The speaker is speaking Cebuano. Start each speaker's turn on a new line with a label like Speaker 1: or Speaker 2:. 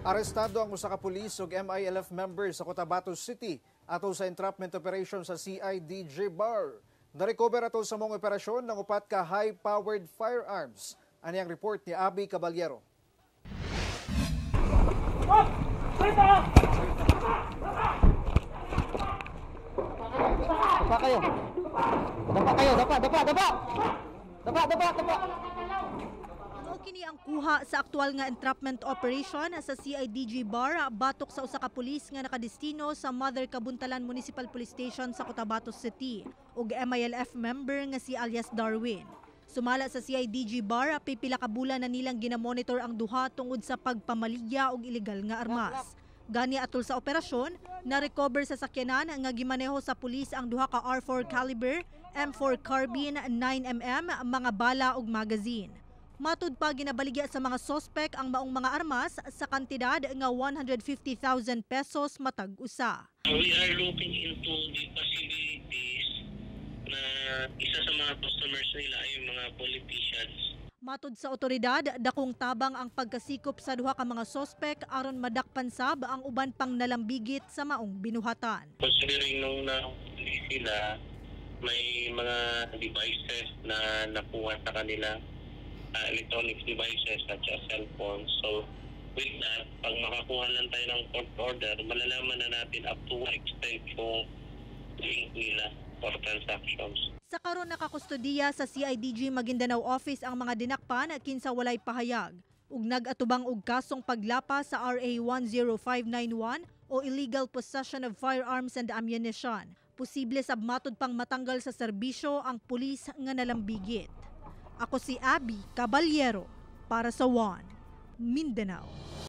Speaker 1: Arestado ang usa ka pulis ug MILF member sa Cotabato City atol sa entrapment operation sa CIDG Bar. Narecover atol sa maong operasyon ng upat ka high-powered firearms. Ani ang report ni Abby Caballero.
Speaker 2: Dapa kayo. Dapa kayo, dapa, dapa, dapa. Dapa, dapa, dapa.
Speaker 3: Mao kini ang kuha sa aktual nga entrapment operation sa CIDG Bar batok sa usa ka pulis nga nakadestino sa Mother Kabuntalan Municipal Police Station sa Cotabato City ug MILF member nga si alias Darwin. Sumala sa CIDG Bar, pipila ka bulan na nilang ginamonitor ang duha tungod sa pagpamaligya og ilegal nga armas. Gani atol sa operasyon, na-recover sa sakyanan nga gimaneho sa pulis ang duha ka R4 caliber, M4 carbine 9 mm, mga bala ug magazine. Matud pa, ginabaligya sa mga sospek ang maong mga armas sa kantidad nga 150,000 pesos matag usa.
Speaker 4: We are looking into the possibilities na isa sa mga customers nila ay yung mga politicians.
Speaker 3: Matud sa otoridad, dakong tabang ang pagkasikop sa duha ka mga sospek aron madakpan sab ang uban pang nalambigit sa maong binuhatan.
Speaker 4: Considering nung nahuli sila, may mga devices na nakuha sa kanila, electronic devices such as cellphones. So with that, pag makakuha lang tayo ng court order, malalaman na natin up to what extent yung link nila for transactions.
Speaker 3: Sa karon, nakakustodiya sa CIDG Maguindanao Office ang mga dinakpan kinsa walay pahayag ug nag-atubang og kasong paglapas sa RA 10591 o illegal possession of firearms and ammunition. Posible sab matud pang matanggal sa serbisyo ang pulis nga nalambigit. Ako si Abby Caballero para sa One Mindanao.